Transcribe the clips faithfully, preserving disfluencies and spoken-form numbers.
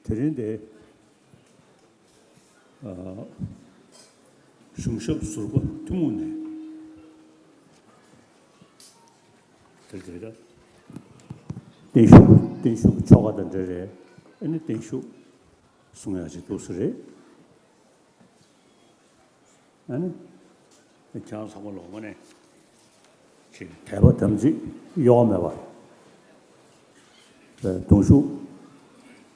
དེ་རིང་དེ། ཨ། གཞུང་ཞབས་ཟུར་པ་ཐུན་མོང་ནས། དེར་དེ་ལ་བརྟན་བཞུགས་བརྟན་བཞུགས་ཀྱི་ཆོ་ག་དང་འབྲེལ་རེད། ཨ་ནི་བརྟན་བཞུགས་གསུང་ཡག་ཅིག་འདུག་ས་རེད། ཨ་ནི། ཁྱེད་རང་ཚང་མ་ལོ་ངོ་ནས་ཅིག་དད་པ་དམ་ཚིག་གཡོ་བ་མེད་པར་གདུང་ཤུགས་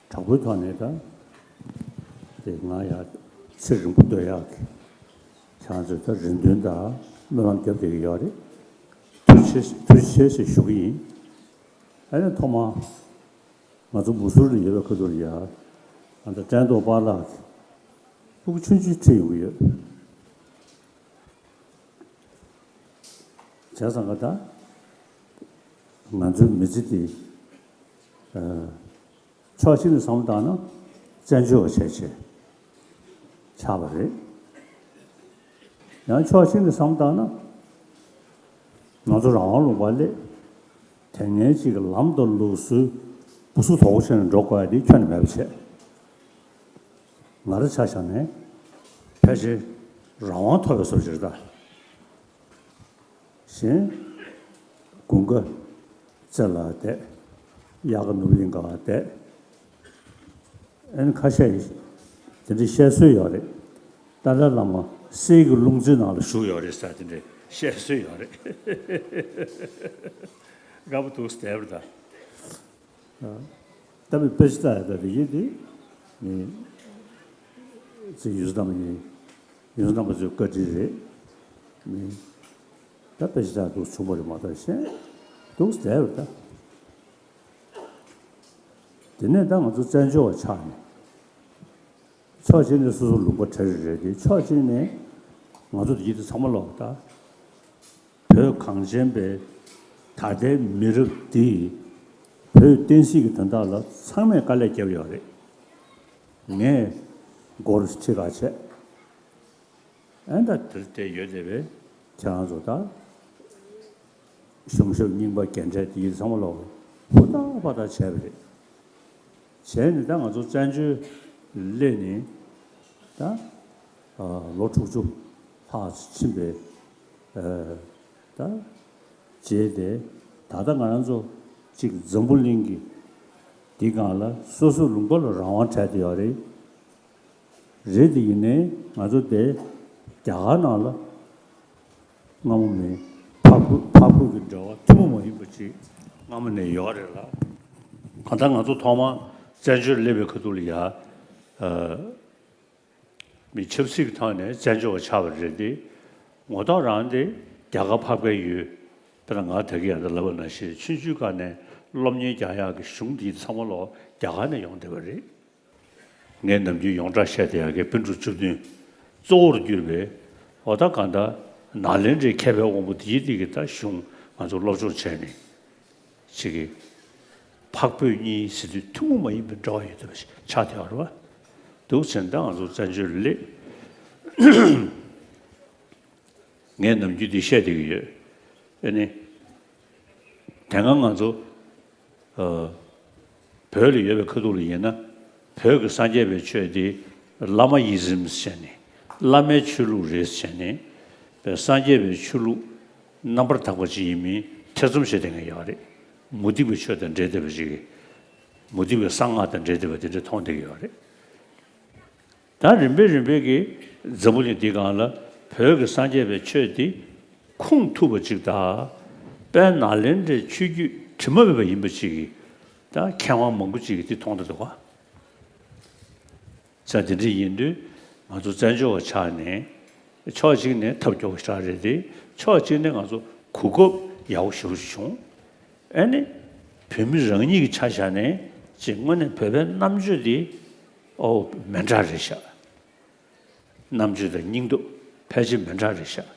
དྲག་པོའི་ཐོག་ནས་ད་དེ་ང་ཡང་ཚེ་རིང་པོ་སྡོད་ཡག་གི་ཁྱེད་རང་ཚོས་ད་རེ་འདུན་དང་སྨོན་ལམ་བརྒྱབ་བསྡད་ཀྱི་ཡོད་རེད། ཐུགས་རྗེ་ཆེ་ཐུགས་རྗེ་ཆེ་ཞེས་ཞུ་གི་ཡིན། ཨ་ནི་ཐོག་མར། ང་ཚོ་མུ་ཟུར་ལ་ཡོད་པའི་ཁ་ཐུག་ལ་ཡ། ཨ་ད་བཀྲས་མཐོང་པཱ་ལགས་ཀྱིས་ཕྲུ་གུ་ཆུང་ཆུང་ཁྲིད་ཡོང་གི་ཡོད། བྱས་ཙང་ག་ད་ང་ཚོའི་མི་ཚེ་འདི། ཨ། ཕྱོགས་གཅིག་ནས་བསམ་བློ་བཏང་ན་བཙན་བྱོལ་བ་བྱས་བྱས་ཆགས་པ་རེད། ཡང་ཕྱོགས་གཅིག་ནས་བསམ་བློ་བཏང་ན། ང་ཚོ་རང་དབང་ལུང་པ་སླེབས། དེ་སྔའི་ཅིག་གི་ལམ་དང་ལུགས་སྲོལ་སྦུ་སུ་དོག་པོ་བྱས་ནས་འགྲོ་དགོས་ཡ་དེ་ཁྱོན་ནས་མེད་པ་བྱས། ང་རང་ཆ་བཞག་ནས་ཕལ་ཆེར་རང་དབང་ཐོབ་པའི་བཟོ་ཅིག་རེད་ད། གཞན། དགུན་ཁ་རྩེ་ལ་བསྡད། དབྱར་ཁ་ནོར་བུ་གླིང་ག་བསྡད། ཨ་ནི་ཁ་ཤས་ཡིས་དེ་འདྲའི་བཤད་སྲོལ་ཡོད་རེད། ཏཱ་ལའི་བླ་མ་གསེར་གྱི་ལུང་བཙན་ནང་ལ་བཞུགས་ཡོད་རེད་ཟེར་དེ་འདྲའི་བཤད་སྲོལ་ཡོད་རེད། དགའ་པོ་འདུག་བསྡད་པ་རེད་ད། ད་བའི་དཔེ་ཆ་ལྟ་ཡ་ད་དེ་ཡིན་དེ། ནི། ཚེ་ཡུལ་རྣམ་ཡིན། ཡུལ་རྣམ་པ་ཚོའི་བཀའ་དྲིན་རེད། ནི། ད་དཔེ་ཆ་ལྟ་འདུག་བྱུང་བ་རེད་མ་གཏོགས་གཞན། འདུག་བསྡད་པ་རེད་ད། དེ་ནས་ད་ང་ཚོ་བཙན་བྱོལ་བ་ཆགས་ནས། ཕྱོགས་གཅིག་ནས་སོ་སོ་ལུང་པ་བྲལ་རེ་རེད་དེ་ཕྱོགས་གཅིག་ནས་ང་ཚོ་དེ་ཡིད་དུ་ཚང་མ་ལོག་ད། བོད་གངས་ཅན་པའི་ད་ལྟའི་མི་རབས་འདིས་བོད་བསྟན་སྲིད་ཀྱི་དོན་དག་ལ་ཚང་མས་དཀའ་ལས་བརྒྱབ་ཡོད་རེད། ངས་སྒོར་ཁྲི་ཁ་བྱས། ཨན་ད་དེར་བལྟས་ཡོད་བསྡད་པས་ཁྱེད་རང་ཚོ་ད། གཞུང་ཞབས་རྙིང་པ་རྒན་གྲས་དེ་ཡིན་ཚང་མ་ལོག་ཧུར་ཐག་པ་ཐག་བྱས་པ་རེད། བྱས་ནས་ད་ང་ཚོ་བཙན་བྱོལ་སླེབས་ནས་ད་ལོ་དྲུག་ཅུ་ལྷག་ཕྱིན་པའི་ད་རྗེས་དེ་ད་ལྟ་ང་རང་ཚོ་གཅིག་འཛམ་བུ་གླིང་གི་འདི་སྒང་ལ་སོ་སོའི་ལུང་པ་ལ་རང་དབང་བྲལ་བསྡད་ཡོད་རེད། རེད་དེ་ཡིན་ནའི་ང་ཚོ་དེ་རྒྱ་གར་ནང་ལ་སྔ་མོ་མིན་འཕགས་བོད་འཕགས་བོད་ཀྱི་འབྲེལ་བ་ཐུན་མོང་མ་ཡིན་པ་ཅིག་སྔ་མོ་ནས་ཡོད་རེད་ལ། གང་ལྟར་ང་ཚོ་ཐོག་མར་བཙན་བྱོལ་སླེབས་པའི་ཁ་ཐུག་ལ་ཡ། མི་ཆབ་སྲིད་ཀྱི་ཐོག་ནས་བཙན་བྱོལ་བ་ཆགས་པ་རེད་དེ། ངོ་ཐོག་རང་དེ་རྒྱ་གར་འཕགས་པའི་ཡུལ། དཔེར་ན་ང་ད་གིན་ཡང་ད་ལབ་པ་ནང་བཞིན་ཆུང་ཆུང་སྒང་ནས་སློབ་གཉེར་རྒྱག་ཡག་གི་གཞུང་འདི་ཚང་མ་ལོག་རྒྱ་གར་ནས་ཡོང་བསྡད་པ་རེད། ངས་ནམ་རྒྱུན་ཡོངས་གྲགས་བཤད་བསྡད་ཡག་གི་པཎ་གྲུབ་བཅུ་བདུན་གཙོ་བོར་གྱུར་པའི་འོ་ད་གང་ལྟར་ནཱ་ལེནྡྲའི་མཁས་པའི་དབང་པོ་དེའི་སྟེང་གི་ད་གཞུང་ང་ཚོ་སློབ་སྦྱོང་བྱས་ནས་ཅིག་གི་འཕགས་བོད་གཉིས་ཟེར་དུས་ཐུན་མོང་མ་ཡིན་པའི་འབྲེལ་བ་ཡོད་བསྡད་པ་ཞིག་ཆགས་བསྡད་པ་རེད་བ། འདུག་བྱས་ན་ད་ང་ཚོ་བཙན་བྱོལ་སླེབས། ངས་ནམ་རྒྱུན་འདི་བཤད་བསྡད་ཀྱི་ཡོད། ཨ་ནི། དེ་སྔ་ང་ཚོ། ཨ། བོད་ལ་ཡོད་པའི་ཁ་ཐུག་ལ་ཡིན་ན། བོད་ཀྱི་སངས་རྒྱས་པའི་ཆོས་འདི་བླ་མ་ཡི་ཟིམ་ཟེར་ནས། བླ་མའི་ཆོས་ལུགས་རེད་ཟེར་ནས། པའི་སངས་རྒྱས་པའི་ཆོས་ལུགས་རྣམ་པར་དག་པ་ཅིག་ཡིན་མིན་ཐེ་ཚོམ་བྱེད་བསྡད་མཁན་ཡོད་རེད། མུ་སྟེགས་པའི་ཆོས་དང་འབྲེལ་བསྡད་པ་ཅིག་མུ་སྟེགས་པའི་གསང་སྔགས་དང་འབྲེལ་བསྡད་པ་དེ་འདྲ་མཐོང་བསྡད་ཀྱི་ཡོད་རེད། ད་རིམ་པས་རིམ་པས་ཀྱིས་འཛམ་བུ་གླིང་འདིའི་སྒང་ལ་བོད་ཀྱི་སངས་རྒྱས་པའི་ཆོས་འདི་ཁུངས་ཐུབ་པ་ཅིག་དང་། དཔལ་ནཱ་ལེནྡྲའི་ཆོས་བརྒྱུད་དྲི་མ་མེད་པ་ཡིན་པ་ཅིག་གིས་ད་མཁས་དབང་མང་པོ་ཅིག་གིས་འདི་མཐོང་བསྡད་འདུག་ག་ས་དེ་འདྲ་ཡིན་དུས་ང་ཚོ་བཙན་བྱོལ་བ་ཆགས་ནས་ཕྱོགས་གཅིག་ནས་ཐབས་སྐྱོ་བོ་ཞིག་རེད་དེ་ཕྱོགས་གཅིག་ནས་ང་ཚོ་གོ་སྐབས་ཡག་པོ་ཞེ་པོ་ཅིག་བྱུང་། ཨ་ནི། བོད་མི་རང་ཉིད་ཀྱི་ཆ་བཞག་ནས་ཅིག་དངོས་གནས་བོད་པའི་རྣམ་དཔྱོད་འདི་ཨོ་མི་འདྲ་རེད་ཤག་རྣམ་དཔྱོད་དང་སྙིང་སྟོབས་ཕལ་ཆེར་མི་འདྲ་རེད་ཤག་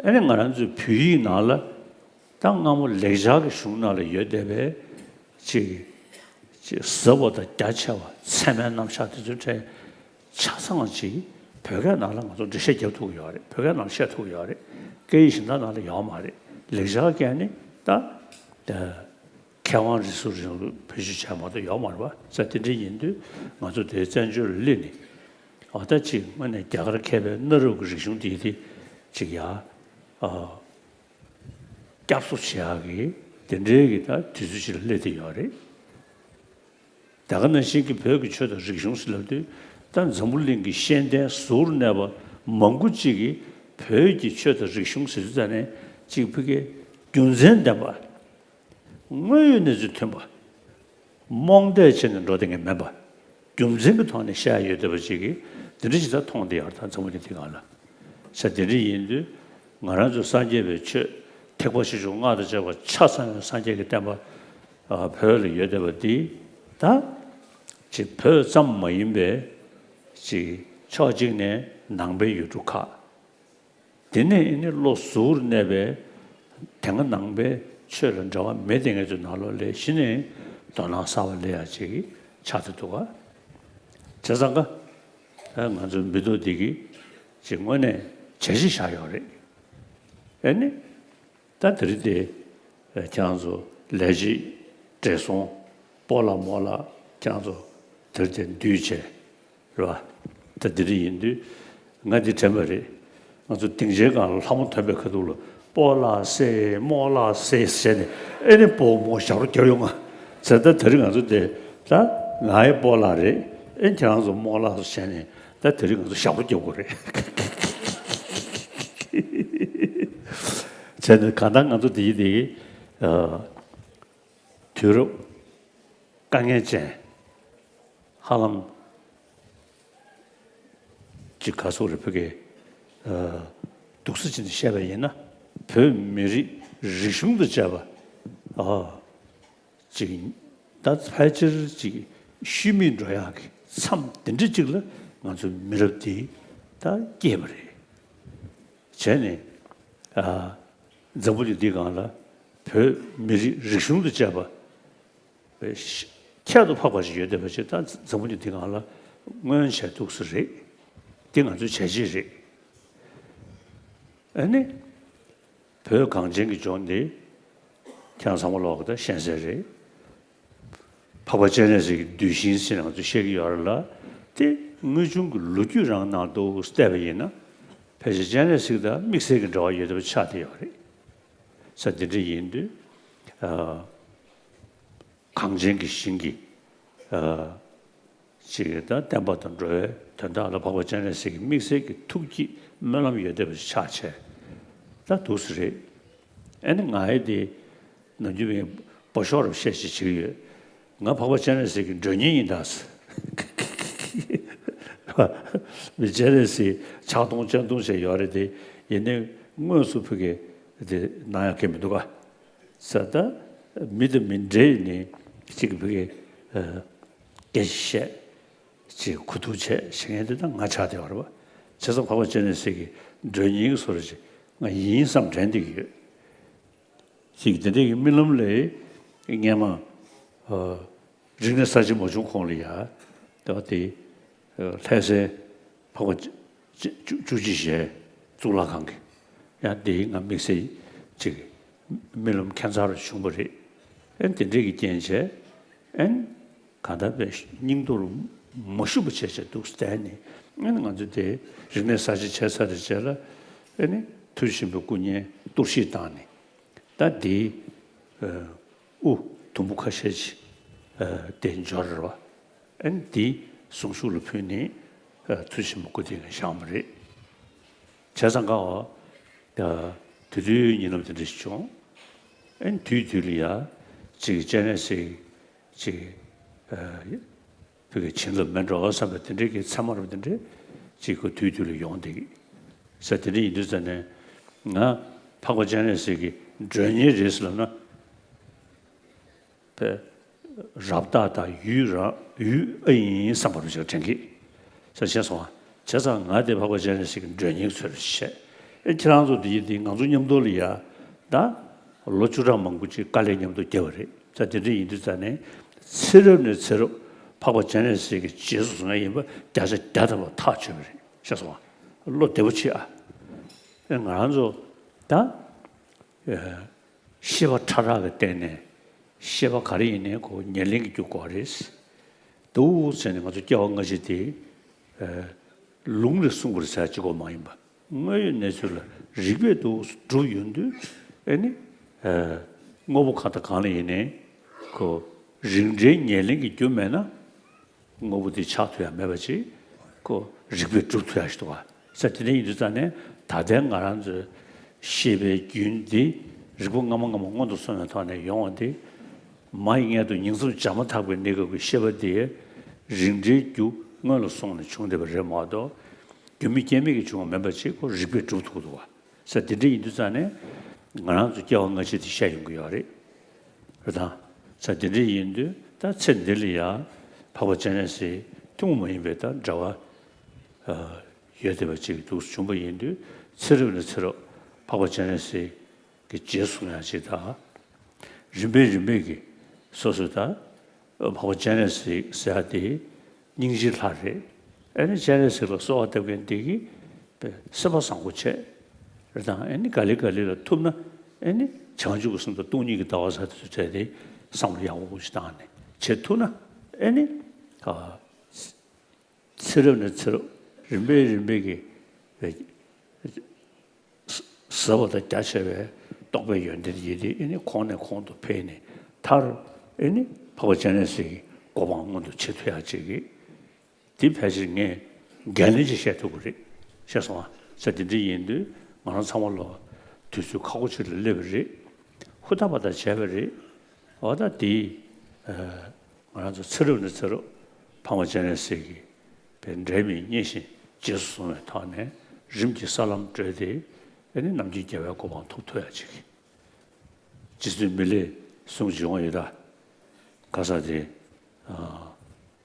ཨ་ནི་ང་རང་ཚོའི་བོད་ཡིག་ནང་ལ་ད་སྔ་མོ་ལེགས་སྦྱར་གྱི་གཞུང་ནང་ལ་ཡོད་བསྡད་པའི་ཅིག་ཅིག་ཟབ་པ་དང་རྒྱ་ཆེ་བ་ཚད་མའི་རྣམ་གཞག་དེ་ཚོའི་གྲས་ཆ་ཚང་ཅིག་བོད་སྐད་ནང་ལ་ང་ཚོ་འགྲེལ་བཤད་རྒྱབ་ཐུབ་ཀྱི་ཡོད་རེད། བོད་སྐད་ནང་ལ་བཤད་ཐུབ་ཀྱི་ཡོད་རེད། སྐད་ཡིག་གཞན་དག་ནང་ལ་ཡོད་མ་རེད། ལེགས་སྦྱར་སྐད་ནི་ད་ད། མཁས་ མཁས་དབང་རིགས་གསུམ་རིང་ལུགས་བེད་སྤྱོད་བྱས་མ་གཏོགས་ཡོད་མ་རེད་པ། ས་དེ་འདྲ་ཡིན་དུས་ང་ཚོ་དེའི་བཙན་བྱོལ་ལ་སླེབས་ནས། འོ་ད་ཅིག་དངོས་གནས་རྒྱ་གར་མཁས་པའི་གནའ་རབས་ཀྱི་རིག་གཞུང་དེ་དེ་ཅིག་ཡ། ཨ། བསྐྱར་གསོ་བྱེད་ཡག་གི་དེ་འདྲའི་གི་ད་དུས་ཚོད་ཅིག་ལ་སླེབས་བསྡད་ཡོད་རེད། ད་ག་ནང་བཞིན་གྱི་བོད་ཀྱི་ཆོས་དང་རིག་གཞུང་ཟེར་ལབ་དུས། ད་འཛམ་བུ་གླིང་གི་ཤེས་ལྡན་ཟུར་གནས་པ་མང་པོ་ཅིག་གིས་བོད་ཀྱི་ཆོས་དང་རིག་གཞུང་ཟེར་དུས་ཙ་ནས་ཅིག་ཕ་གིའི་རྒྱུ་མཚན་ལྡན་པ། དངོས་ཡོད་གནས་ཚུལ་མཐུན་པ། རྨོངས་དད་བྱས་ནས་འགྲོ་བསྡད་མཁན་མིན་པ། རྒྱུ་མཚན་གྱི་ཐོག་ནས་བཤད་ཡ་ཡོད་བསྡད་པ་ཅིག་གིས་འདི་འདྲ་ཞིག་ད་མཐོང་བསྡད་ཡོད་རེད། ད་འཛམ་བུ་གླིང་འདི་སྒང་ལ། ས་དེ་འདྲ་ཡིན་དུས་ང་རང་ཚོ་སངས་རྒྱས་པའི་ཆོས་ཐེག་པ་ཆེ་ཆུང་སྔགས་དང་བཅས་པ་ཆ་ཚང་བའི་སངས་རྒྱས་ཀྱི་བསྟན་པ། ཨ། བོད་ལ་ཡོད་བསྡད་པ་འདི་ད་ཅིག་བོད་ཙམ་མ་ཡིན་པའི་ཅིག་ཕྱོགས་གཅིག་ནས་ནང་པའི་ཡུལ་གྲུ་ཁག། དེ་ནས་ཨེ་ནི་བློ་གཟུ་བོར་གནས་པའི་དེ་སྔ་ནང་པའི་ཆོས་ལ་འབྲེལ་བ་མེད་བསྡད་མཁན་ཚོའི་ནང་ལོགས་ལ་གཞི་ནས་དོ་སྣང་གསར་པ་སླེབས་ཡ་ཅིག་ཆགས་བསྡད་འདུག་ག། བྱས་ཙང་ཀ། ཨ། ང་ཚོའི་མི་ཐོག་འདི་གིས་ཅིག་དངོས་གནས་བྱས་རྗེས་བཞག་ཡོད་རེད། ཨེ་ནི། ད་དེ་རིང་དེ་ཁྱེད་རང་ཚོ་ལས་བྱེད་བགྲེས་སོང་སྤོ་ལགས་རྨོ་ལགས་ཁྱེད་རང་ཚོ་དེ་རིང་དེ་འདུས་བྱས་རེད་པ། ད་དེ་རིང་ཡིན་དུས་ང་འདི་དྲན་པ་རེད། ང་ཚོ་སྡིངས་ཆའི་སྒང་ལ་ལྷ་མོ་ཐོན་པའི་ཁ་ཐུག་ལ་སྤོ་ལགས་སེ་རྨོ་ལགས་སེ་ཟེར་ནས་ཨེ་ནི་སྤོ་རྨོ་ཞབས་བྲོ་རྒྱབ་ཡོང་ང་། ཟེར། ད་དེ་རིང་ང་ཚོ་དེ་ད་ང་ཡི་སྤོ་ལགས་རེད། ཨེ་ཁྱེད་རང་ཚོ་རྨོ་ལགས་སོ་བྱས་ནས་ད་དེ་རིང་ང་ཚོ་ཞབས་བྲོ་རྒྱབ་དགོས་རེད། བྱས་ནས་གང་ལྟར་ང་ཚོ་དེ་ཡི་དེ་ཡི་ཨ། དུས་རབས་དཀའ་ངལ་ཅན། ཧ་ལམ་ཅིག་ག་སོགས་རེ་ཕ་གི། ཨ། སྡུག་ས་ཅན་དུ་བཤད་པ་ཡིན་ན། བོད་མི་རིགས་རིག་གཞུང་དང་བཅས་པ། ཨ། ཅིག་ད་ཕལ་ཆེར་ཅིག་ཤུལ་མེད་འགྲོ་ཡག་གི་མཚམས་དེ་འདྲ་ཅིག་ལ་ང་ཚོ་མི་རབས་འདི་ད་སྐྱེས་པ་རེད། བྱས་ནས། ཨ། འཛམ་བུ་གླིང་འདིའི་སྒང་ལ་བོད་མི་རིགས་རིག་གཞུང་དང་བཅས་པ་ཁྱད་དུ་འཕགས་པ་ཞིག་ཡོད་བསྡད་པ་ཞིག་ད་འཛམ་བུ་གླིང་འདིའི་སྒང་ལ་མངོན་བྱས་འདུག་ས་རེད། འདི་ང་ཚོའི་བྱས་རྗེས་རེད། ཨ་ནི། བོད་གངས་ཅན་གྱི་ལྗོངས་འདི་ཁྱེད་རང་ཚང་མ་ལོག་གི་ད་ཤེས་གསལ་རེད། འཕགས་པ་སྤྱན་རས་གཟིགས་ཀྱི་གདུལ་ཞིང་ཟེར་ནས་ང་ཚོས་བཤད་ཀྱི་ཡོད་རེད་ལ། དེ་དངོས་བྱུང་གི་ལོ་རྒྱུས་རང་ནང་དུ་བལྟས་པ་ཡིན་ན། ཕལ་ཆེར་སྤྱན་རས་གཟིགས་དང་དམིགས་བསལ་གྱི་འབྲེལ་བ་ཡོད་བསྡད་པ་ཆགས་བསྡད་ཡོད་རེད། ས་འདི་འདྲ་ཡིན་དུས། ཨ། གངས་ཅན་གྱི་ཞིང་གི། ཨ། ཅིག་ད་བསྟན་པ་དང་འགྲོ་བའི་དོན་དག་ལ་འཕགས་པ་སྤྱན་རས་གཟིགས་ཀྱི་དམིགས་བསལ་གྱི་ཐུགས་བསྐྱེད་སྨོན་ལམ་ཡོད་བསྡད་པ་ཞིག་ཆགས་བྱས། ད་འདུག་སེ་རེད། ཨ་ནི་ང་ཡི་དེ་ནམ་རྒྱུན་མི་སྦོ་ཤོག་རབ་བཤད་ཅིག་བྱེད་ཀྱི་ཡོད། ང་འཕགས་པ་སྤྱན་རས་གཟིགས་ཀྱི་མགྲོན་གཉེར་ཡིན་ད་ཟེར། མི་སྤྱན་རས་གཟིགས་ཕྱག་སྟོང་སྤྱན་སྟོང་བྱས་ཡོད་རེད་དེ། ཡིན་ནའི་དངོས་སུ་ཕ་གི་དེ་གནང་ཡག་གི་མི་འདུག་ག། ས་ད་མི་དང་མི་འབྲེལ་ནས་གཅིག་གི་ཕ་གི། ཨ། སྐད་ཆ་བཤད། ཅིག་གོ་བསྡུར་བྱས་བྱེད་མཁན་དེ་ད་ང་ཆགས་བསྡད་ཡོད་རེད་པ། བྱས་ཙང་འཕགས་པ་སྤྱན་རས་གཟིགས་ཀྱི་མགྲོན་གཉེར་གྱི་བཟོ་འདྲ་ཅིག་ང་ཡིན་བསམ་དྲན་བསྡད་ཀྱི་ཡོད། ཅིག་དེ་འདྲའི་གི་རྨི་ལམ་ལས་སྔས་མ། ཨ། རིག་གནས་གསར་བརྗེ་མ་བྱུང་གོང་ལ་ཡ། ད་དེ། ཨ། ལྷ་སའི་འཕགས་པ་བཅུ་བཅུ་བཅུ་གཅིག་ཞལ་གཙུག་ལག་ཁང་གི། ཡང་དེའི་ང་དམིགས་བསལ་ཅིག་རྨི་ལམ་ཁྱད་མཚར་བྱུང་བ་རེད། ཨན་དེ་འདྲའི་གི་རྐྱེན་བྱས། ཨན། གང་ལྟར་པའི་སྙིང་སྟོབས་མ་ཞུམ་པ་བྱས་བྱས་འདུག་བསྡད་ནས། ཨ་ནི་ང་ཚོ་དེ་རིག་གནས་གསར་བརྗེ་བྱས་ཚར་དེ་རྗེས་ལ། ཨ་ནི་ཐུགས་རྗེ་ཆེན་པོའི་སྐུ་བརྙན་གཏོར་བཤིག་བཏང་ནས། ད་དེའི་དབུ་དུམ་བུ་ཁ་ཤས་ཅིག་དེ་འབྱོར་རེད་བ། ཨ་ནི་དེ་གཟུངས་གཞུག་ལ་ཕུལ་ནས་ཐུགས་རྗེ་ཆེན་པོའི་སྐུ་དེ་ནས་བཞེངས་པ་རེད། བྱས་ཙང་ཀ་བ། དེ་དུས་ཉིན་ལམ་དེ་འདྲ་ཞིག་བྱུང་། ཨ་ནི་དུས་དུས་ལ་ཡ། ཅིག་སྤྱན་རས་གཟིགས་ཅིག་ཨ། བོད་ཀྱི་བྱིན་རླབས་མེད་འགྲོ་བསམ་པའི་དེ་འདྲའི་གི་མཚན་མ་རབ་དེ་འདྲའི་ཅིག་གི་དུས་དུས་ལ་ཡོང་བསྡད་ཀྱི། ས་དེ་འདྲ་ཡིན་དུས་ཙ་ནས་ང་འཕགས་པ་སྤྱན་རས་གཟིགས་ཀྱི་མགྲོན་གཉེར་རེད་ཟེར་ལབ་ན། པའི་རབ་རྟགས་དང་ཡུལ་རང་ཡུལ་ཨ་ཡིན་བསམ་པ་རུ་ཞིག་དྲན་གྱི། ས་ཤེས་སོང་ང་། བྱས་ཙང་ང་དེ་འཕགས་པ་སྤྱན་རས་གཟིགས་ཀྱི་མགྲོན་གཉེར་ཚོར་བཤད། ཨེ་ཁྱེད་རང་ཚོ་དེ་ཡིན་དེ་ང་ཚོ་མཉམ་དུ་ལ་ཡ། ད་ལོ་བཅུ་ཕྲག་མང་པོ་ཅིག་དཀའ་ལས་མཉམ་དུ་བརྒྱབ་པ་རེད། ས་དེ་འདྲ་ཡིན་དུས་ཙ་ནས་ཚེ་རབས་ནས་ཚེ་རབས་འཕགས་པ་སྤྱན་རས་གཟིགས་ཀྱི་རྗེས་སུ་བཟུང་ཡ་ཡིན་པ་བརྒྱ་ཆ་བརྒྱ་ཐམ་པ་ཐག་ཆོད་པ་རེད། ཤེས་སོང་ང་། བློ་བདེ་པོ་བྱེད་ཨ། ཨེ་ང་རང་ཚོ་ད། ཤེས་པ་ཕྲ་རགས་ཀྱི་སྟེང་ནས་ ཤེས་པ་ག་རེ་ཡིན་ནའི་ཁོ་ཉེར་ལེན་གྱི་རྒྱུ་དགོས་རེད། འདུག་ཟེར་ནས་ང་ཚོ་སྐྱེ་བ་སྔ་ཕྱི་དེ་ལུང་ནས་གསུང་དགོས་རེད་ཟེར་གཅིག་པོ་མ་ཡིན་པ། དངོས་ཡོད་གནས་ཚུལ་ལ་རིགས་པས་འདུག་སྒྲུབ་ཡོང་དུས། ཨེ་ནི། དངོས་པོ་གང་དང་གང་ལ་ཡིན་ནའི་ཁོ་རིགས་འགྲེའི་ཉེར་ལེན་གྱི་རྒྱུ་མེད་ན། དངོས་པོ་དེ་ཆགས་ཐུབ་ཡ་མེད་པ་ཅིག་ཁོ་རིགས་པས་སྒྲུབ་ཐུབ་ཡ་ཞིག་འདུག་ག། ས་དེ་འདྲ་ཡིན་དུས་ཙང་ནས་ད་ལྟའི་ང་རང་ཚོའི་ཤེས་པའི་རྒྱུན་འདི་རིགས་པ་སྔ་མ་སྔ་མ་སྔོན་དུ་སོང་བའི་ཐོག་ནས་ཡོང་བ་འདི། མ་ཡི་མངལ་དུ་ཉིང་མཚམས་བྱ་མ་ཐག་པའི་གནས་སྐབས་ཀྱི་ཤེས་པ་འདི་རིགས་འགྲེའི་རྒྱུ་སྔོན་ལ་སོང་ནས་བྱུང་བསྡད་པ་རེད་མ་གཏོགས། རྒྱུ་མེད་རྐྱེན་མེད་ཀྱིས་བྱུང་བ་མིན་པ་ཅིག་ཁོ་རིགས་པས་སྒྲུབ་ཐུབ་ཀྱི་འདུག་ག། ས་དེ་འདྲ་ཡིན་དུས་ཙང་ནས་ང་རང་ཚོ་སྐྱེ་བ་སྔ་ཕྱི་དེ་ཤེས་ཡོང་གི་ཡོད་རེད། རེད་དང་། ས་དེ་འདྲ་ཡིན་དུས་ད་ཚེ་འདི་ལ་ཡ་འཕགས་པ་སྤྱན་རས་གཟིགས་ཐུན་མོང་མ་ཡིན་པའི་ད་འབྲེལ་བ་ཡོད་བསྡད་པ་ཅིག་འདུག་བྱུང་བ་ཡིན་དུས། ཚེ་རབས་ནས་ཚེ་རབས་འཕགས་པ་སྤྱན་རས་གཟིགས་ཀྱི་རྗེས་སུ་ཡང་ཅིག་དང་། རིམ་པས་རིམ་པས་ཀྱིས་སོ་སོ་ད་འཕགས་པ་སྤྱན་རས་གཟིགས་ཟེར་ཡ་དེ་སྙིང་རྗེའི་ལྷ་རེད། ཨེ་ནི་སྤྱན་རས་གཟིགས་ལ་གསོལ་བ་བཏབ་མཁན་དེ་གིས་སེམས་པ་བཟང་པོ་བྱས། རེད་དང་། ཨེ་ནི་ག་ལེ་ག་ལེ་ལ་ཐུབ་ན། ཨེ་ནི་བྱང་ཆུབ་ཀྱི་སེམས་དང་སྟོང་ཉིད་ཀྱི་ལྟ་བ་ཟེར་དེ་ཚོ་བྱས་ཏེ་བསམ་བློ་ཡག་པོ་ཞིག་བཏང་ནས་བྱེད་ཐུབ་ན། ཨེ་ནི། ཨ། ཚེ་རབས་ནས་ཚེ་རབས་རིམ་པས་རིམ་པས་ཀྱི་ཟབ་པ་དང་རྒྱ་ཆེ་བའི་རྟོགས་པའི་ཡོན་ཏན་ཡིན་ཏེ། ཨེ་ནི་གོང་ནས་གོང་དུ་འཕེལ་ནས་མཐར། ཨེ་ནི་འཕགས་པ་སྤྱན་རས་གཟིགས་ཀྱི་གོ་འཕང་མངོན་དུ་བྱེད་ཐུབ་ཡག་ཅིག་གི། དེ་ཕལ་ཆེར་ངས་འགན་ལེན་ཅིག་བཞེས་ཐུབ་ཀྱི་རེད། ཤེས་སོང་ང་། ས་དེ་འདྲ་ཡིན་དུས་ང་རང་ཚང་མ་ལོ་དུས་ཚོད་ཁག་པོ་ཅིག་ལ་སླེབས་པ་རེད། ཧུར་ཐག་པ་དང་བྱས་པ་རེད། འོ་ད་དེ། ཨ། ང་རང་ཚོ་ཚེ་རབས་ནས་ཚེ་རབས་འཕགས་པ་སྤྱན་རས་གཟིགས་ཀྱི་པའི་འབྲལ་མེད་མཉེས་གཤིན་རྗེས་སུ་བཟུང་བའི་ཐོག་ནས་རིམ་གྱིས་ས་ལམ་བགྲོད་དེ། ཨེ་ནི་རྣམ་མཁྱེན་རྒྱལ་བའི་གོ་འཕང་ཐོབ་ཐུབ་ཡག་ཅིག། རྗེ་བཙུན་མི་ལས་གསུང་བྱུང་བ་ཡོད་ད། ག་ས་དེ། ཨ།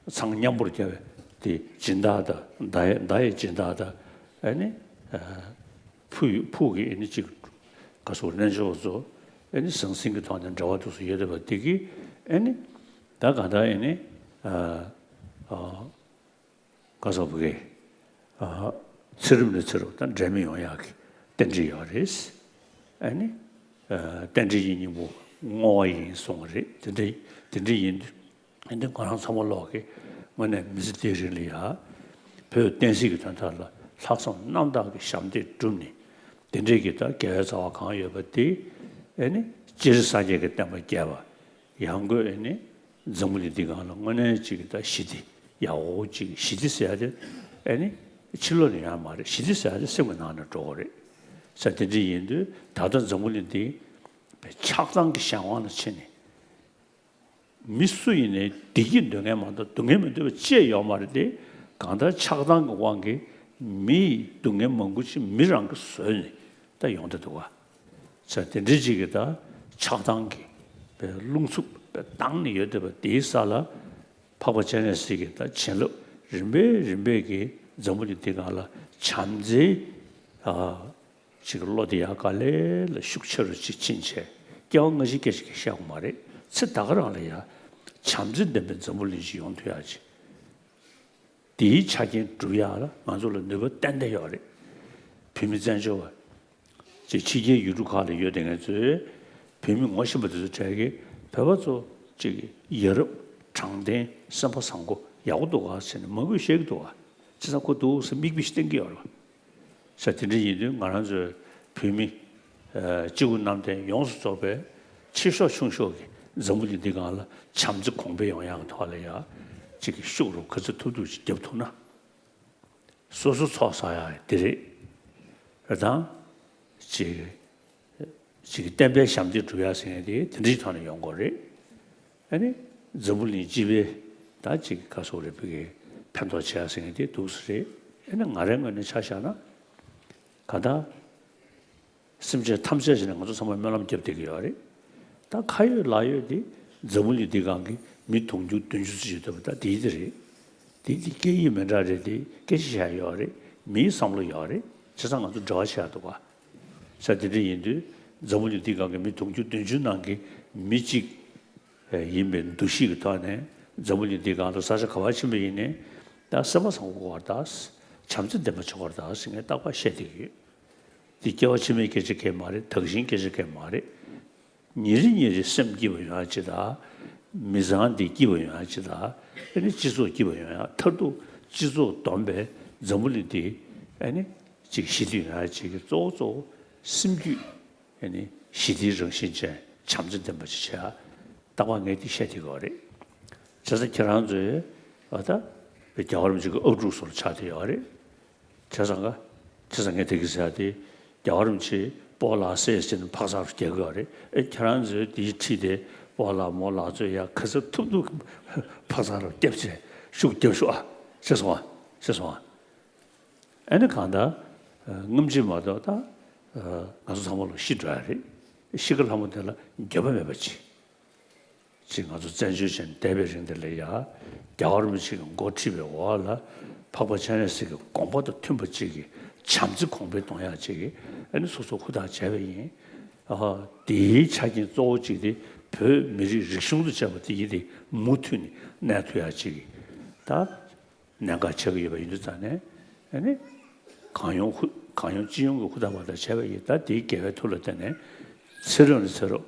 ཚངས་མཉམ་པོར་རྒྱལ་བའི་དེ་སྦྱིན་བདག་དང་། མདའ་ཡི་མདའ་ཡི་སྦྱིན་བདག་དང་། ཨེ་ནི། ཨ། ཕུག་ཕུག་གི་ཨེ་ནི་ཅིག་ག་སོགས་རྣལ་འབྱོར་པ་ཚོ་ཨེ་ནི་ཟང་ཟིང་གི་ཐོག་ནས་འབྲེལ་བ་འདུག་སེ་ཡོད་བསྡད་པ་དེ་གིས། ཨེ་ནི་ད་གང་ལྟར་ཨེ་ནི། ཨ། ཨ། ག་སོགས་ཕ་གི། ཨ། ཚེ་རབས་ནས་ཚེ་རབས་ད་འབྲལ་མེད་ཡོང་ཡག་གི་རྟེན་འབྲེལ་ཡོད་རེད། ཨེ་ནི། ཨ། རྟེན་འབྲེལ་གྱི་སྙིང་པོ་བསྔོ་བ་ཡིན་གསུངས་པ་རེད། དེ་འདྲ་དེ་འདྲ་ཡིན་དུས། ཨེ་འདི་ང་རང་ཚང་མ་ལོག་གི་དངོས་གནས་མི་ཚེ་འདིའི་རིང་ལ་ཡ། བོད་བསྟན་སྲིད་ཀྱི་དོན་དག་ལ་ལྷག་བསམ་རྣམ་དག་གི་ཞབས་འདེགས་བསྒྲུབས་ནས། དེ་འདྲའི་གི་ད་དགེ་བའི་རྩ་བ་གང་ཡོད་པ་དེ། ཨེ་ནི་སྤྱིར་སངས་རྒྱས་ཀྱི་བསྟན་པ་རྒྱས་པ། ཡང་སྒོས་ཨེ་ནི་འཛམ་བུ་གླིང་འདི་སྒང་ལ་དངོས་གནས་ཅིག་གི་ད་ཞི་བདེ་ཡག་པོ་ཅིག། ཞི་བདེ་ཟེར་ཡ་དེ་ཨེ་ནི་ཕྱི་ལོགས་ནས་ཡོང་ཡ་མ་རེད། ཞི་བདེ་ཟེར་ཡ་དེ་སེམས་ཀྱི་ནང་ནས་འགྲོ་དགོས་རེད། ས་དེ་འདྲ་ཡིན་དུས་ད་ལྟ་འཛམ་བུ་གླིང་འདི་ཆགས་སྡང་གི་གཞན་དབང་ལ་ཕྱིན་ནས། མི་སུ་ཡིན་ནའི་བདེ་སྐྱིད་འདོད་མཁན་མ་གཏོགས་སྡུག་བསྔལ་མི་འདོད་པ་ཅིག་ཡོད་མ་རེད་དེ། གང་ལྟར་ཆགས་སྡང་གི་དབང་གིས་མི་ཡི་སྡུག་བསྔལ་མང་པོ་ཅིག་མི་རང་གིས་བཟོས་ནས་ད་ཡོང་བསྡད་འདུག་ག། ས་དེ་འདྲ་ཅིག་གིས་ད་ཆགས་སྡང་གི་པའི་རླུང་འཚུབ་པའི་བཏང་ནས་ཡོད་བསྡད་པ་དེའི་ས་ལ། འཕགས་པ་སྤྱན་རས་གཟིགས་ཀྱི་ད་བྱིན་རླབས་རིམ་པས་རིམ་པས་ཀྱིས་འཛམ་བུ་གླིང་འདི་སྒང་ལ་བྱམས་བརྩེའི། ཨ། ཅིག་བློ་དེ་ཡར་དཀའ་ལས་ལ་ཤུགས་ཆེ་རུ་ཅིག་ཕྱིན་བྱས། སྐྱེ་བ་སྔ་ཕྱི་སྐད་ཆ་གང་ཡང་བཤད་དགོས་མ་རེད། ཚེ་ད་ག་རང་ལ་ཡ་བྱམས་བརྩེ་ལྡན་པའི་འཛམ་བུ་གླིང་ཞིག་ཡོང་ཐུབ་ཡག་ཅིག། དེའི་ཆ་རྐྱེན་སྒྲུབ་ཡག་ལ་ང་ཚོ་ལ་ནུས་པ་ཏན་ཏན་ཡོད་རེད། བོད་མི་བཙན་བྱོལ་བ་ཅིག་ཕྱི་རྒྱལ་ཡུལ་གྲུ་ཁག་ལ་ཡོད་བསྡད་མཁན་ཚོས་བོད་མི་ངོ་ཤེས་པ་དེ་ཚོ་གྲས་ཀྱིས་བོད་པ་ཚོ་ཅིག་ཡ་རབས་དྲང་བདེན་སེམས་པ་བཟང་པོ་ཡག་པོ་འདུག་ག་ཟེར་ནས་མང་པོས་བཤད་ཀྱི་འདུག་ག། བྱས་ཙང་ཁོ་འདུག་སེ་མིག་དཔེ་ཞིག་བསྟན་གྱི་ཡོད་རེད་པ། ས་དེ་འདྲ་ཡིན་དུས་ང་རང་ཚོའི་བོད་མི། ཨ། སྤྱི་བོ་གནམ་བསྟན་ཡོངས་སུ་རྫོགས་པའི་ཆེ་ཤོས་ཆུང་ཤོས་ཀྱི་འཛམ་བུ་གླིང་འདི་སྒང་ལ་བྱམས་བརྩེ་གོང་འཕེལ་ཡོང་ཡག་གི་ཐོག་ལ་ཡ་ཅིག་གི་ཤུགས་རུ་ག་ཚོད་ཐུབ་ཐུབ་ཅིག་རྒྱབ་ཐུབ་ན། སོ་སོ་ཚོགས་བསགས་ཡག་དེ་རེད། རེད་དང་། ཅིག་ཅིག་གི་བསྟན་པའི་ཞབས་འདེགས་སྒྲུབ་ཡག་ཟེར་མཁན་དེ་དེ་འདྲའི་ཐོག་ནས་ཡོང་དགོས་རེད། ཨ་ནི་འཛམ་བུ་གླིང་སྤྱི་པའི་ད་ཅིག་ག་སོགས་རེད་པའི་གི་ཕན་ཐོགས་ཆེ་ཡག་ཟེར་མཁན་དེ་འདུག་སེ་རེད། ཨ་ནི་ང་རའི་ངོས་ནས་ཆ་བཞག་ན། གང་ལྟར་སེམས་ཅན་ཐམས་ཅད་ཟེར་ནས་ང་ཚོ་ཚང་མ་སྨོན་ལམ་བརྒྱབ་བསྡད་ཀྱི་ཡོད་རེད། ད་ཁ་ཡོད་ལག་ཡོད་དེ་འཛམ་བུ་གླིང་འདི་སྒང་གི་མི་དུང་ཕྱུར་བདུན་ཅུ་ཙམ་ཞིག་ཡོད་པ་ད་དེ་དེ་རེད། དེ་དེ་སྐད་ཡིག་མི་འདྲ་རེད་དེ། སྐད་ཆ་བཤད་ཡག་ཡོད་རེད། མིའི་བསམ་བློ་ཡོད་རེད། བྱས་ཙང་ང་ཚོ་འབྲེལ་བ་བྱེད་ཡག་འདུག་ག། ས་དེ་འདྲ་ཡིན་དུས་འཛམ་བུ་གླིང་འདི་སྒང་གི་མི་དུང་ཕྱུར་བདུན་ཅུ་ནང་གི་མི་གཅིག་ཡིན་པའི་འདུ་ཤེས་ཀྱི་ཐོག་ནས་འཛམ་བུ་གླིང་འདི་སྒང་ལ་ས་ཆ་ག་པར་ཕྱིན་པ་ཡིན་ནའི་ད་སེམས་པ་བཟང་པོ་དགོས་པ་དང་། བྱམས་བརྩེ་ལྡན་པ་བྱེད་དགོས་པ་དང་ཟེར་ངས་རྟག་པར་བཤད་བསྡད་ཀྱི་ཡོད། འདི་སྐྱེ་བ་ཕྱི་མའི་སྐད་ཆ་གང་ཡང་མ་རེད། དག་ཞིང་སྐད་ཆ་གང་ཡང་མ་རེད། ཉིན་རེ་ཉིན་རེ་སེམས་སྐྱིད་པ་ཡོང་ཡ་ཅིག་དང་། མི་ཚང་འདི་སྐྱིད་པ་ཡོང་ཡ་ཅིག་དང་། ཨ་ནི་སྤྱི་ཚོགས་སྐྱིད་པ་ཡོང་ཡ། མཐར་ཐུག་སྤྱི་ཚོགས་བསྡོམས་པས་འཛམ་བུ་གླིང་འདི་ཨ་ནི་ཅིག་ཞི་བདེ་ཡོང་ཡ་ཅིག་གི་གཙོ་བོ་གཙོ་བོ་སེམས་རྒྱུད་ཨ་ནི་ཞི་བདེའི་རང་བཞིན་ཅན་བྱམས་བརྩེ་ལྡན་པ་ཅིག་བྱེད་ཡ། རྟག་པར་ངས་འདི་བཤད་བསྡད་ཀྱི་ཡོད་རེད། བྱས་ཙང་ཁྱེད་རང་ཚོས་ཨ་ད་རྒྱལ་བ་རིན་པོ་ཆེ་གི་ཨབ་ཕྲུག་ཚོ་ལ་ཆགས་བསྡད་ཡོད་རེད། བྱས་ཙང་ག་བྱས་ཙང་ངས་དེ་གི་ཟེར་ཡ་དེ། རྒྱལ་བ་རིན་པོ་ཆེ་སྤོ་ལགས་སེ་ཟེར་ནས་ཕག་ཚག་རུ་རྒྱག་གི་ཡོད་རེད། ཨེ་ཁྱེད་རང་ཚོས་དེའི་ཁྲིད་དེ་སྤོ་ལགས་མོ་ལགས་ཚོས་ཡ་ག་ཚོད་ཐུབ་ཐུབ་ཕག་ཚག་རུ་རྒྱབ་བྱས་ཤུགས་རྒྱབ་ཤོག་ཨ། ཤེས་སོང་ཨ། ཤེས་སོང་ཨ། ཨ་ནི་གང་ལྟར་སྔ་ཕྱི་མ་གཏོགས་ད་ང་ཚོ་ཚང་མ་ལོ་ཤི་འགྲོ་ཡ་རེད། ཤི་ཁ་ལྷ་མོ་དེ་ལ་འགྱོད་པ་མེད་པ་ཅིག་ཅིག་ང་ཚོ་བཙན་བྱོལ་ཅན་འདས་པའི་རིང་དེ་ལ་ཡ། རྒྱལ་བ་རིན་པོ་ཆེ་གི་འགོ་ཁྲིད་པའི་འོག་ལ་འཕགས་པ་སྤྱན་རས་གཟིགས་ཀྱི་དགོངས་པ་དང་མཐུན་པ་ཅིག་གི་བྱམས་བརྩེ་གོང་འཕེལ་གཏོང་ཡག་ཅིག་གི་ཨ་ནི་སོ་སོ་ཧུར་ཐག་བྱས་པ་ཡིན། ཨ་དེའི་ཆ་རྐྱེན་གཙོ་བོ་གཅིག་དེ་བོད་མི་རིགས་རིག་གཞུང་དང་བཅས་པ་དེ་ཡིན་ཏེ་མུ་མཐུད་ནས་གནས་ཐུབ་ཡག་ཅིག་གི་ད་གནད་འགག་ཆགས་ཀྱི་ཡོད་པ་ཡིན་དུས་ཙང་ནས་ཨ་ནི་གང་ཡོང་ཧུ་གང་ཡོང་ཅི་ཡོང་གི་ཧུར་ཐག་བར་ཐག་བྱས་པ་ཡིན། ད་དེའི་དགེ་བའི་མཐུ་ལ་བརྟེན་ནས་ཚེ་རབས་ནས་ཚེ་རབས་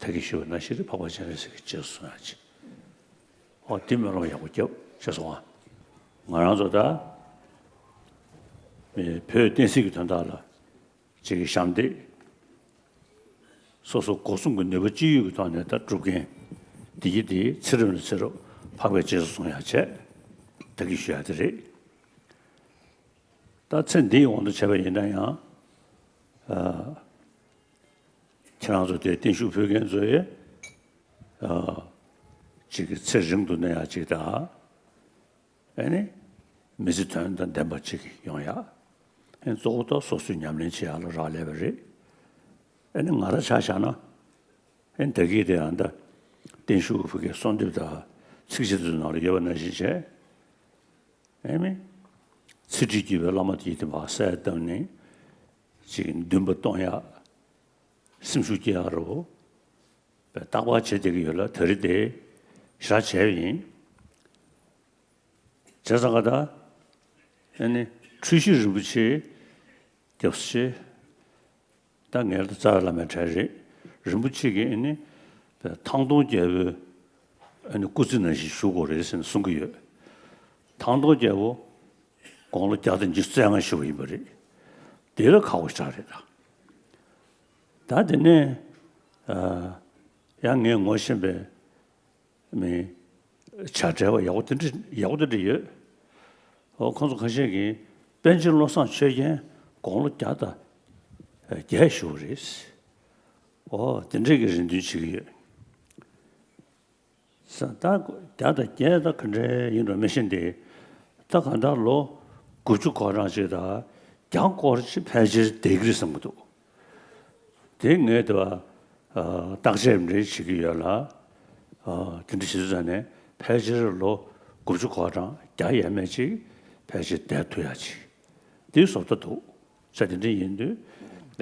ད་གིན་ཞུས་པ་ནང་བཞིན་རེད། འཕགས་པ་སྤྱན་རས་གཟིགས་ཀྱི་རྗེས་སུ་བཟུང་ཡག་ཅིག་ཨོ་དེ་སྨོན་ལམ་ཡག་པོ་རྒྱབ་བྱས་སོང་ཨ། ང་རང་ཚོ་ད་མི་བོད་བསྟན་སྲིད་ཀྱི་དོན་དག་ལ་ཅིག་གི་ཞབས་འདེགས་སོ་སོ་སྒོ་གསུམ་གྱི་ནུས་པ་ཅི་ཡོད་ཀྱི་ཐོག་ནས་ད་སྒྲུབ་མཁན་འདི་གི་དེ་ཚེ་རབས་ནས་ཚེ་རབས་འཕགས་པའི་རྗེས་སུ་བཟུང་ཡག་བྱས་ད་གིན་ཞུ་ཡག་དེ་རེད། ད་ཚེ་འདིའི་དབང་དུ་བྱས་པ་ཡིན་ན་ཡང་ཨ། ཁྱེད་རང་ཚོ་དེ་བརྟན་བཞུགས་ཕུལ་མཁན་ཚོ་ཡི་ཨ། ཅིག་གི་ཚེ་རིང་དུ་གནས་ཡག་ཅིག་དང་། ཨ་ནི་མི་ཚེ་དོན་དང་ལྡན་པ་ཅིག་ཡོང་ཡག་ཨ་ནི་གཙོ་བོ་ད་སོ་སོས་ཉམས་ལེན་བྱེད་ཡག་ལ་རག་ལས་པ་རེད། ཨ་ནི་ང་རང་ཆ་བཞག་ན་ཨ་ནི་ད་གིན་དེ་ཡང་ད་བརྟན་བཞུགས་ཕུལ་མཁན་གསོལ་འདེབས་དང་ཚིགས་བཅད་དེ་ཚོ་ནང་ལ་ཡོད་པ་ནང་བཞིན་བྱས། ཨེ་མི། ཚེ་ཁྲིད་བརྒྱུད་པའི་བླ་མ་དེ་ཡིས་དེ་བར་གསལ་བཏབ་ནས་ཅིག་འདུན་པ་གཏོང་ཡག་སེམས་ཤུགས་སྐྱེ་ཡག་རུ་རྟག་པར་བྱེད་བསྡད་ཀྱི་ཡོད་ལ་ད་རེས་དེ་ཞེ་དྲག་བྱས་པ་ཡིན། བྱས་ཙང་ག་ད་ཨ་ནི་འཁྲུལ་ཞིག་རིན་པོ་ཆེ་རྒྱབ་ཆེ། ད་ངའི་ལ་རྩ་བའི་བླ་མའི་གྲས་རེད། རིན་པོ་ཆེ་གིས་ཨ་ནི་ཐང་སྟོང་རྒྱལ་པོའི་ཨ་ནི་སྐུ་ཚེ་ནང་བཞིན་བཞུགས་དགོས་རེད་ཟེར་ནས་གསུང་གི་ཡོད། ཐང་སྟོང་རྒྱལ་པོ་དགུང་ལོ་བརྒྱ་དང་ཉི་ཤུ་རྩ་ལྔ་བཞུགས་པ་ཡིན་པ་རེད། དེ་ལ་ཁག་པོ་ཞེ་དྲག་རེད་ད། ད་དེ་ནས་ཡང་ངས་ངོ་ཤེས་པའི་མི་བྱ་བྲལ་བ་ཡག་པོ་དེ་འདྲ་ཡག་པོ་དེ་འདྲ་ཡོད། ཨོ་ཁོང་ཚོ་ཁ་ཤས་ཀྱིས་པཎ་ཆེན་བློ་བཟང་ཆོས་རྒྱན་དགུང་ལོ་བརྒྱ་དང་བརྒྱད་བཞུགས་རེད། ཨོ་དེ་འདྲས་ཀྱི་རེ་འདུན་བྱེད་ཀྱི་ཡོད། ས་ད་བརྒྱ་དང་བརྒྱད་ད་ག་འདྲས་ཡིན་འགྲོ་མི་ཤེས་འདི། ད་གང་ལྟར་ལོ་དགུ་བཅུ་གོ་གྲངས་ཅིག་དང་བརྒྱ་སྐོར་ཅིག་ཕལ་ཆེར་བསྡད་ཀྱི་རེད་བསམ་གྱི་འདུག་དེ་ངས་དེ་བ་བརྟག་དཔྱད་འདྲ་བྱེད་ཀྱི་ཡོད་ལ། དེ་འདྲ་བྱེད་དུས་ཙང་ནས་ཕལ་ཆེར་ལོ་དགུ་བཅུ་གོ་གྲངས་བརྒྱ་ཡས་མས་ཅིག་ཕལ་ཆེར་བསྡད་ཐུབ་ཡག་ཅིག་དེའི་བཟོ་ལྟ་འདུག་ས་དེ་འདྲ་ཡིན་དུས་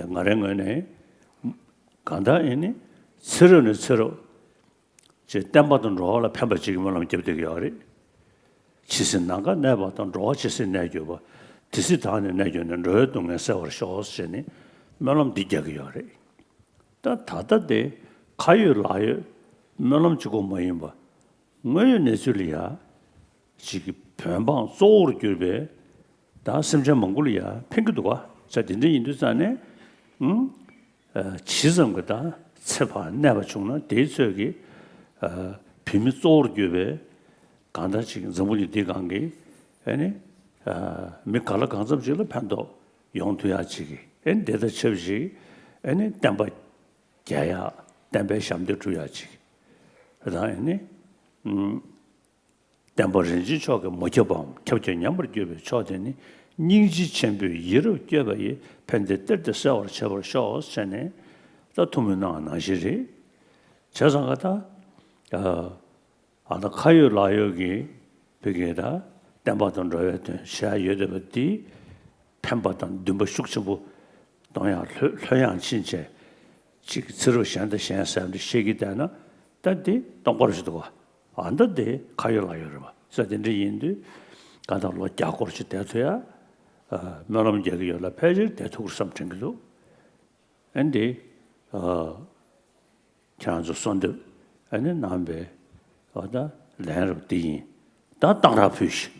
ང་རའི་ངོས་ནས་གང་ལྟར་ཡིན་ནི་ཚེ་རབས་ནས་ཚེ་རབས་ཅིག་བསྟན་པ་དང་འགྲོ་བ་ལ་ཕན་པ་ཅིག་གི་སྨོན་ལམ་བརྒྱབ་བསྡད་ཀྱི་ཡོད་རེད། ཇི་སྲིད་ནམ་མཁའ་གནས་པ་དང་། འགྲོ་བ་ཇི་སྲིད་གནས་གྱུར་པ། དེ་སྲིད་བདག་ནི་གནས་གྱུར་ནས། འགྲོ་བའི་སྡུག་བསྔལ་སེལ་བར་ཤོག་ཟེར་ནས་སྨོན་ལམ་འདི་རྒྱག་གི་ཡོད་རེད། ད་ད་ལྟ་དེ་ཁ་ཡོད་ལག་ཡོད་སྨོན་ལམ་གཅིག་པོ་མ་ཡིན་པ། དངོས་ཡོད་གནས་ཚུལ་ལ་ཡ། ཅིག་གི་བོད་འབངས་གཙོ་བོར་གྱུར་པའི་ད་སེམས་ཅན་མང་པོ་ལ་ཡ་ཕན་གྱི་འདུག་ག་ས་དེ་འདྲ་ཡིན་དུས་ཙང་ནས་ཨང་། ཇི་ཙམ་གྱི་ད་ཚེ་ཕར་གནས་པ་བྱུང་ན་དེའི་ཚོད་ཀྱི་བོད་མི་གཙོ་བོར་གྱུར་པའི་གང་ལྟར་ཅིག་འཛམ་བུ་གླིང་འདི་སྒང་གི་ཨ་ནི་མི་ག་ལ་གང་འཚམ་ཅིག་ལ་ཕན་ཐོགས་ཡོང་ཐུབ་ཡག་ཅིག་གི་ཨ་ནི་དེ་དང་ཆབས་ཅིག་ཨ་ནི་བསྟན་པ་རྒྱས་ཡག་བསྟན་པའི་ཞབས་འདེགས་སྒྲུབ་ཡག་ཅིག་དང་ཨ་ནི། བསྟན་པ་རིན་ཆེན་མཆོག་གིས་མ་ཁྱབ་པའམ། ཁྱབ་ཀྱང་ཉམས་པར་གྱུར་པའི་མཆོག་དེ་ནི། སྙིང་རྗེ་ཆེན་པོས་ཡིད་རབ་བསྐྱོད་པ་ཡིས། ཕན་བདེའི་གཏེར་དེ་གསལ་བར་བྱེད་པར་ཤོག་ཟེར་ནས་ད་ཐུགས་སྨོན་གནང་བ་ནང་བཞིན་རེད། བྱས་ཙང་ག་ད་ཨ་ད་ཁ་ཡོད་ལག་ཡོད་ཀྱི་བོད་ཀྱི་ད་བསྟན་པ་དང་འགྲོ་བའི་དོན་བྱ་ཡ་ཡོད་བསྡད་པ་འདི་ཕན་པ་དང་འདུན་པ་ཤུགས་ཆེན་པོ་གཏོང་ཡག་ལྷོད་ལྷོད་ཡངས་ཕྱིན་ཆད་ཅིག་ཚེ་རབས་གཞན་དང་གཞན་ཟེར་འདྲ་བཤད་ཀྱི་བསྡད་ན་ད་འདི་སྟོང་པ་རེད་ཤག་འདུག་ག་ཨ་ད་དེ་ཁ་ཡོད་ལག་ཡོད་རེད་པ། ས་དེ་འདྲ་ཡིན་དུས་གང་ལྟར་ལོ་བརྒྱ་སྐོར་ཅིག་བསྡད་ཐུབ་ཡ། སྨོན་ལམ་རྒྱག་གི་ཡོད་ལ་ཕལ་ཆེར་བསྡད་ཐུབ་ཀྱི་རེད་བསམ་དྲན་གྱི་འདུག་ཨ་འདི། ཁྱེད་རང་ཚོ་གསོལ་འདེབས་ཨ་ནི་གནང་པའི་ཨ་ད་ལན་རབ་འདི་ཡིན། ད་གཏང་རག་ཕུལ་ཞིག